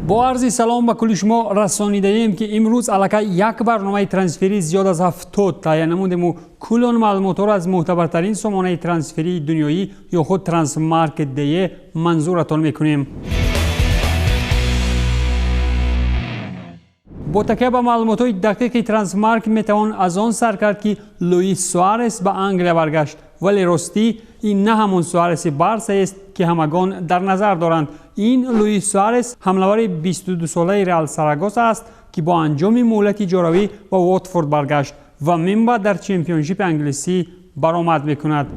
Бо арзи салом ба кулли шумо расонидаем, ки имрӯз аллакай як барномаи трансферӣ зиёд аз 70 таҳия намудему кулли он маълумотҳоро аз мӯътабартарин сомонаи трансферии дунёӣ ё худ Трансмаркет де манзуратон мекунем. Бо такя ба маълумотҳои дақиқи Трансмаркет метавон аз он сар кард, ки Луис Суарес ба Англия баргашт, вале ростӣ ин на ҳамон Суареси Барсаест, ки ҳамагон дар назар доранд. Ин Луис Суарес ҳамлавари 22-солаи Реал Сарагоса аст, ки бо анҷоми муҳлати иҷоравӣ ба Уотфорд баргашт ва минбаъд дар чемпионшипи англисӣ баромад мекунад.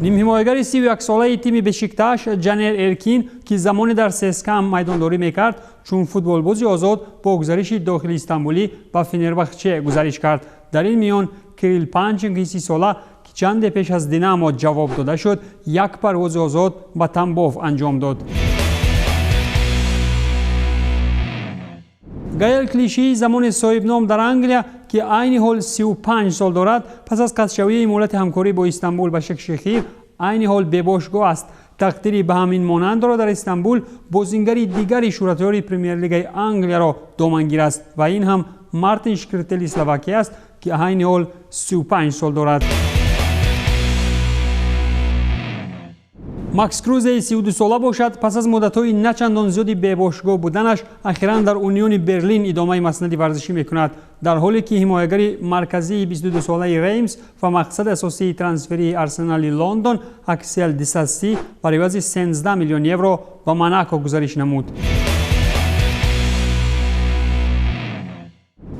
Нимҳимоягари 31-солаи тими Бешикташ Ҷанер Эркин, ки замоне дар ССКА майдондорӣ мекард, чун футболбози озод бо гузариши дохили Истанбулӣ ба Фенербахче гузариш кард. Дар ин миён Кирил Панченки 30-сола, ки чанде пеш аз Динамо ҷавоб дода шуд, як парвози озод ба Тамбов анҷом дод. Гаел Клиши, замони соҳибном дар Англия, ки айни ҳол 35 сол дорад, пас аз қатъшавии муҳлати ҳамкорӣ бо Истанбул ба Шекшехир айни ҳол бебошгоҳ аст. Тақдири ба ҳамин монандро дар Истанбул бозингари дигари шӯҳратёри Премер-лигаи Англияро домангир аст ва ин ҳам Мартин Шкртели Словакия аст, ки айни ҳол 35 сол дорад. Макс Крузеи 32-сола бошад, пас аз муддатҳои начандон зиёди бебошгоҳ буданаш, ахиран дар Униони Берлин идомаи маснади варзишӣ мекунад, дар ҳоле ки ҳимоягари марказии 22-солаи Реймс ва мақсади асосии трансферии Арсенали Лондон Аксел Дисасси бар ивази 13 миллион евро ба Монако гузариш намуд.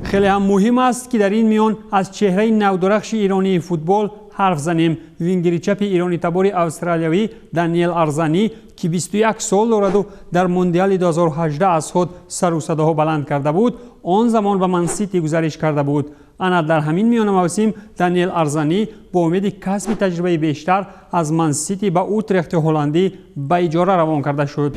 Хеле ҳам муҳим аст, ки дар ин миён аз чеҳраи навдурахши иронии футбол ҳарф занем. Вингери чапи иронитабори австралиявӣ Даниел Арзанӣ, ки 21 сол дораду дар Мундиали 2018 аз худ сару садоҳо баланд карда буд, он замон ба Мансити гузариш карда буд. Ана дар ҳамин миёна мавсим Даниел Арзанӣ бо умеди касби таҷрибаи бештар аз Мансити ба Утрехти ҳолландӣ ба иҷора равон карда шуд.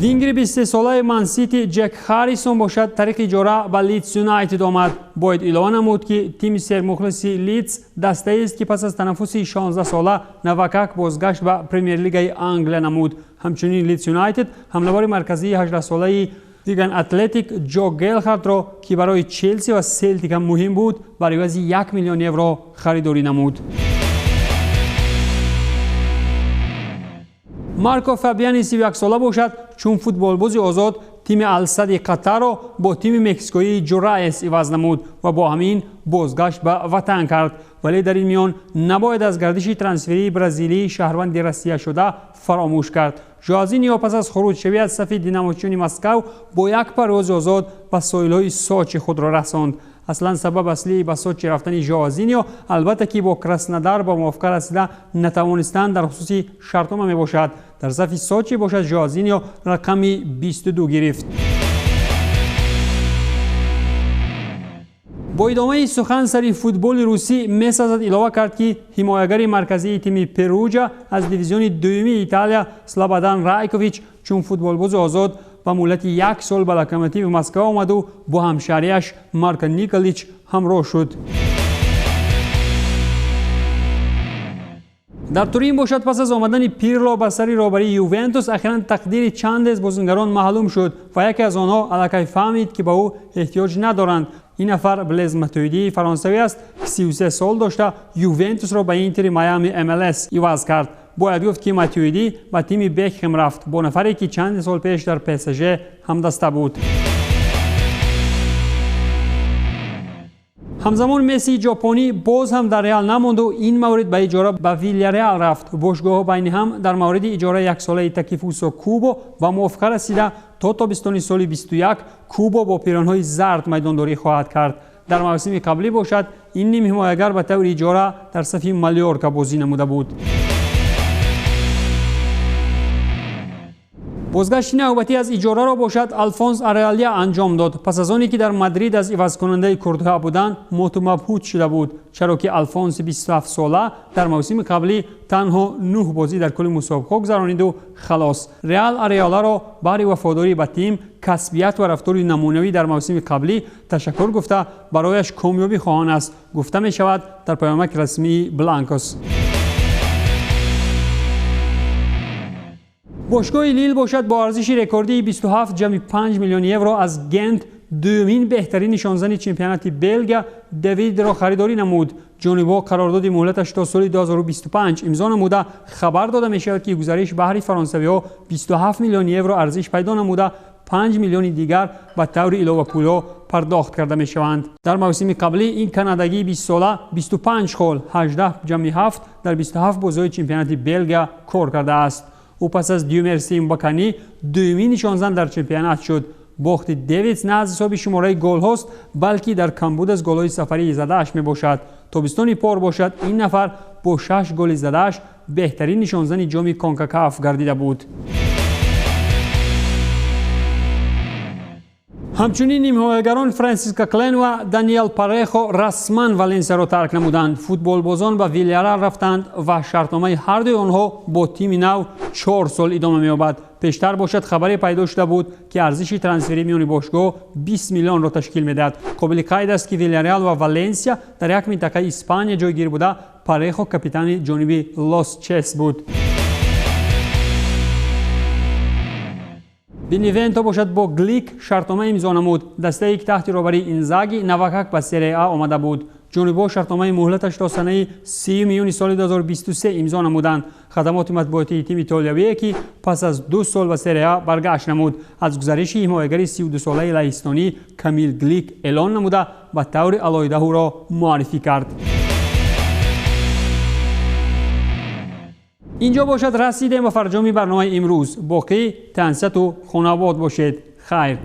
Вингери 23-солаи Мансити Ҷек Харрисон бошад, тариқи иҷора ба Лидс Юнайтед омад. Бояд илова намуд, ки тими сермухлиси Лидс дастаест, ки пас аз танаффуси 16-сола навакак бозгашт ба Премер-лигаи Англия намуд. Ҳамчунин Лидс Юнайтед ҳамлавари марказии 18-солаи Виган Атлетик Ҷо Гелхардро, ки барои Челси ва Селтик ҳам муҳим буд, бар ивази 1 миллион евро харидорӣ намуд. Марко Фабиани 31-сола бошад, чун футболбози озод тими Алсади Қатарро бо тими мексикоии Ҷураес иваз намуд ва бо ҳамин бозгашт ба ватан кард. Вале дар ин миён набояд аз гардиши трансферии бразилии шаҳрванди Россия шуда фаромӯш кард. Жоазинио пас аз хуруҷшавӣ аз сафи динамочиёни Москав бо як парвози озод ба соҳилҳои Сочи худро расонд. Аслан сабаб аслии ба Сочи рафтани Жоазинио албатта ки бо Краснодар ба мувофиқа расида натавонистан дар хусуси шартнома мебошад. Дар сафи Сочи бошад, Жоазинио рақами 22 гирифт. Бо идомаи сухан сари футболи русӣ месазад илова кард, ки ҳимоягари марказии тими Перуҷа аз дивизиони дуюми Италия Слободан Райкович чун футболбози озод ба муҳлати як сол ба Локомотиви Москва омаду бо ҳамшаҳрияш Марко Николич ҳамроҳ шуд. Дар Турин бошад, пас аз омадани Пирло ба сари роҳбарии Ювентус, ахиран тақдири чанде аз бозингарон маълум шуд ва яке аз онҳо аллакай фаҳмид, ки ба ӯ эҳтиёҷ надоранд. Ин нафар Блез Матуидии фаронсавӣ аст, ки 33 сол дошта Ювентусро ба Интери Майами МЛС иваз кард. Бояд гуфт, ки Матуидӣ ба тими Бекхем рафт бо нафаре, ки чанде сол пеш дар ПСЖ ҳамдаста буд. Ҳамзамон Мессии ҷопонӣ боз ҳам дар Реал намонду ин маврид ба иҷора ба Вильяреал рафт. Бошгоҳҳо байни ҳам дар мавриди иҷораи яксолаи Такифусо Кубо ба мувофиқа расида, то тобистони соли 21 Кубо бо пиронҳои зард майдондорӣ хоҳад кард. Дар мавсими қаблӣ бошад, ин нимҳимоягар ба таври иҷора дар сафи Малёрка бозӣ намуда буд. Бозгашти навбатӣ аз иҷораро бошад, Алфонс Ареалия анҷом дод, пас аз оне ки дар Мадрид аз ивазкунандаи Куртуа будан моту мабҳут шуда буд, чаро ки Алфонси 27-сола дар мавсими қаблӣ танҳо 9 бозӣ дар кулли мусобиқаҳо гузарониду халос. Реал Ареоларо баҳри вафодорӣ ба тим, касбият ва рафтори намунавӣ дар мавсими қаблӣ ташаккур гуфта, барояш комёбӣ хоҳон аст, гуфта мешавад дар паёмаки расмии Бланкос. Бошгоҳи Лил бошад бо арзиши рекордии 27,5 миллион евро аз Гент дуюмин беҳтарин нишонзани чемпионати Белгия Давидро харидорӣ намуд. Ҷонибҳо қарордоди муҳлаташ то соли 2025 имзо намуда, хабар дода мешавад, ки гузариш баҳри фаронсавиҳо 27 миллион евро арзиш пайдо намуда, 5 миллиони дигар ба таври иловапулҳо пардохт карда мешаванд. Дар мавсими қаблӣ ин канадагии 20сола 25 хол 18,7 дар 27 бозиҳои чемпионати Белгия кор кардааст. Ӯ пас аз Дюмерси Мбакани дуюмин нишонзан дар чемпионат шуд. Бохти Девидс на аз ҳисоби шумораи голҳост, балки дар камбуд аз голҳои сафарии задааш мебошад. Тобистони пор бошад, ин нафар бо 6 голи задааш беҳтарин нишонзани ҷоми Конкакаф гардида буд. Ҳамчунин нимҳоягарон Франсиско Клен ва Даниел Парехо расман Валенсияро тарк намуданд. Футболбозон ба Вильярал рафтанд ва шартномаи ҳардуи онҳо бо тими нав 4 сол идома меёбад. Пештар бошад хабаре пайдо шуда буд, ки арзиши трансфери миёни бошгоҳ 20 миллионро ташкил медиҳад. Қобили қайд аст, ки Вильяреал ва Валенсия дар як минтақаи Испания ҷойгир буда, Парехо капитани ҷониби Лос Чес буд. Беневенто бошад бо Глик шартнома имзо намуд. Дастае ки таҳти роҳбарии Инзаги навакак ба Серия А омада буд. Ҷонибҳо шартномаи муҳлаташ то санаи 30 июни соли 2023 имзо намуданд. Хадамоти матбуотии тими итолиявие, ки пас аз 2 сол ба Серия А баргашт намуд, аз гузариши ҳимоягари 32-солаи лаҳистонӣ Камил Глик эълон намуда, ба таври алоҳида ӯро муаррифӣ кард. Инҷо бошад расидем ба фарҷоми барномаи имрӯз. Боқӣ тансиҳату хонаобод бошед. Хайр.